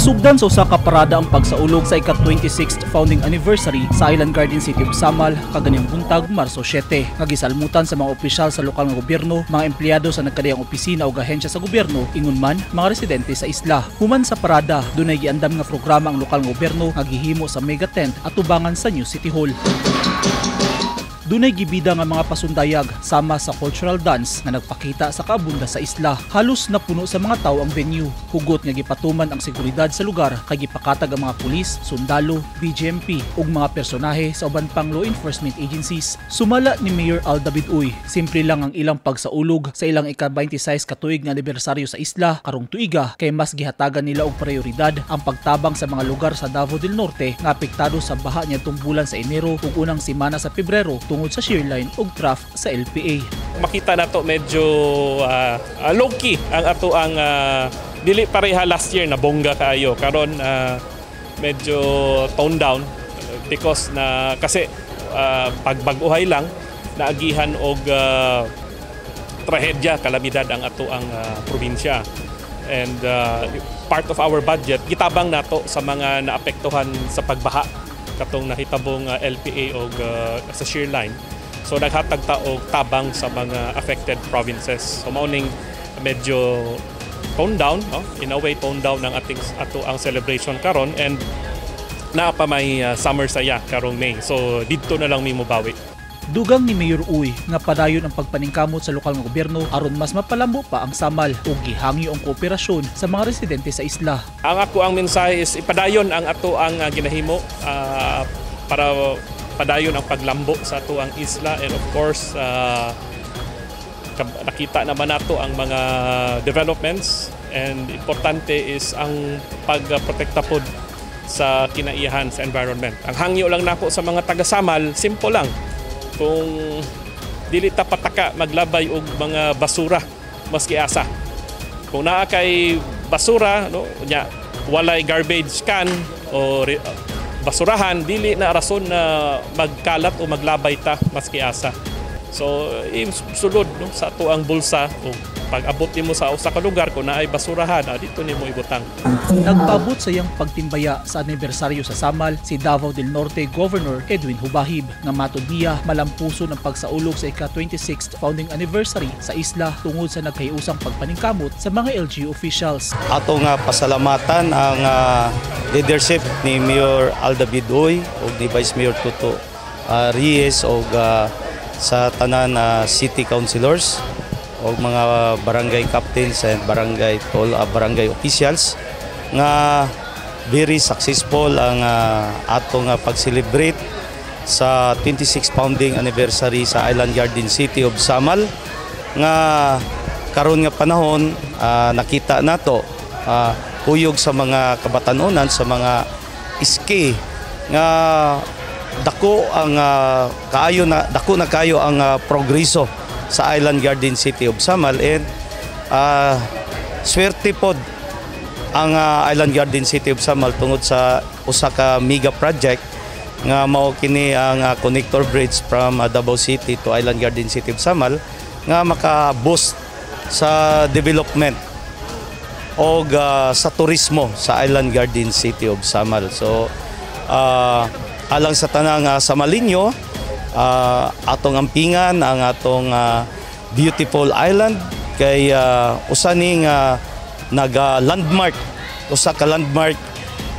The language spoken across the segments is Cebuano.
Gisugdan sa usa ka parada ang pagsaulog sa ika-26th founding anniversary sa Island Garden City of Samal kaganihang buntag, Marso 7, nga gisalmutan sa mga opisyal sa lokal nga gobyerno, mga empleyado sa nagkadiyang opisina o ahensya sa gobyerno, ingon man mga residente sa isla. Human sa parada, dunay giandam nga programa ang lokal nga gobyerno nga gihimo sa mega tent atubangan sa New City Hall. Dunay gibida nga mga pasundayag sama sa cultural dance nga nagpakita sa kaabunda sa isla. Halos napuno sa mga tao ang venue. Hugot nga gipatuman ang seguridad sa lugar kay gipakatag ang mga pulis, sundalo, BJMP ug mga personahe sa uban pang law enforcement agencies. Sumala ni Mayor Al David Uy, simple lang ang ilang pagsaulog sa ilang ika-26 ka tuig nga anibersaryo sa isla karong tuiga kay mas gihatagan nila og prioridad ang pagtabang sa mga lugar sa Davao del Norte nga apektado sa baha niadtong bulan sa Enero ug unang semana sa Pebrero tungod sa shear line ug trough sa LPA. Makita nato medyo low key ang ato ang dili pareha last year na bongga kaayo. Karon medyo tone down because na kasi pagbag-uhay lang naagihan og trahedya, kalamidad ang ato ang probinsya and part of our budget gitabang nato sa mga naapektuhan sa pagbaha katong nahitabong LPA og sa shear line. So naghatag ta og tabang sa mga affected provinces. So mao ning medyo tone down, no? In a way, tone down ang ating ato ang celebration karon and naa pa may summer saya karong May. So didto na lang mi mobawi. Dugang ni Mayor Uy nga padayon ang pagpaningkamot sa lokal nga gobyerno aron mas mapalambo pa ang Samal ug gihangyo ang kooperasyon sa mga residente sa isla. Ang ako ang mensahe is ipadayon ang ato ang ginahimo para padayon ang paglambo sa ato ang isla and of course nakita naman nato ang mga developments and importante is ang pagprotekta pod sa kinaiyahan, sa environment. Ang hangyo lang nako sa mga taga-Samal, simple lang. Kung dili ta pataka maglabay og mga basura maski asa. Kung naa kay basura, no, nya walay garbage can o basurahan, dili na rason na magkalat o maglabay ta maski asa. So sulod, no, sa ato ang bulsa o pag abot nimo sa usa ka lugar, kung naay basurahan, didto nimo ibutang. Nagpaabot sa iyang pagtimbaya sa anibersaryo sa Samal si Davao del Norte Governor Edwin Hubahib nga matod niya malampuson ang pagsaulog sa ika-26th founding anniversary sa isla tungod sa nagkahiusang pagpaningkamot sa mga LGU officials. Ato nga pasalamatan ang leadership ni Mayor Al David Uy ug ni Vice Mayor Toto Reyes ug sa tanan na city councilors ug mga barangay captains and barangay tol, barangay officials nga very successful ang atong pag-celebrate sa 26th founding anniversary sa Island Garden City of Samal nga karon nga panahon nakita nato kuyog sa mga kabatanunan, sa mga iski nga dako ang kaayo na dako na kayo ang progreso sa Island Garden City of Samal and swerte pod ang Island Garden City of Samal tungod sa usa ka mega project nga mao kini ang connector bridge from Davao City to Island Garden City of Samal nga maka-boost sa development og sa turismo sa Island Garden City of Samal. So alang sa tanang Samalinyo, atong ampingan ang atong beautiful island kay usa ning naga landmark, usa ka landmark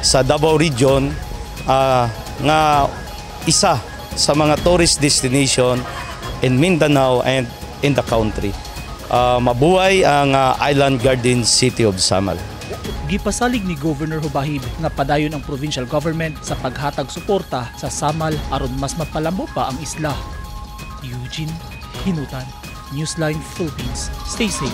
sa Davao Region nga isa sa mga tourist destination in Mindanao and in the country. Mabuhay ang Island Garden City of Samal. Gipasalig ni Governor Hubahib nga padayon ang provincial government sa paghatag suporta sa Samal aron mas mapalambo pa ang isla. Eugene Hinutan, Newsline Philippines. Stay safe.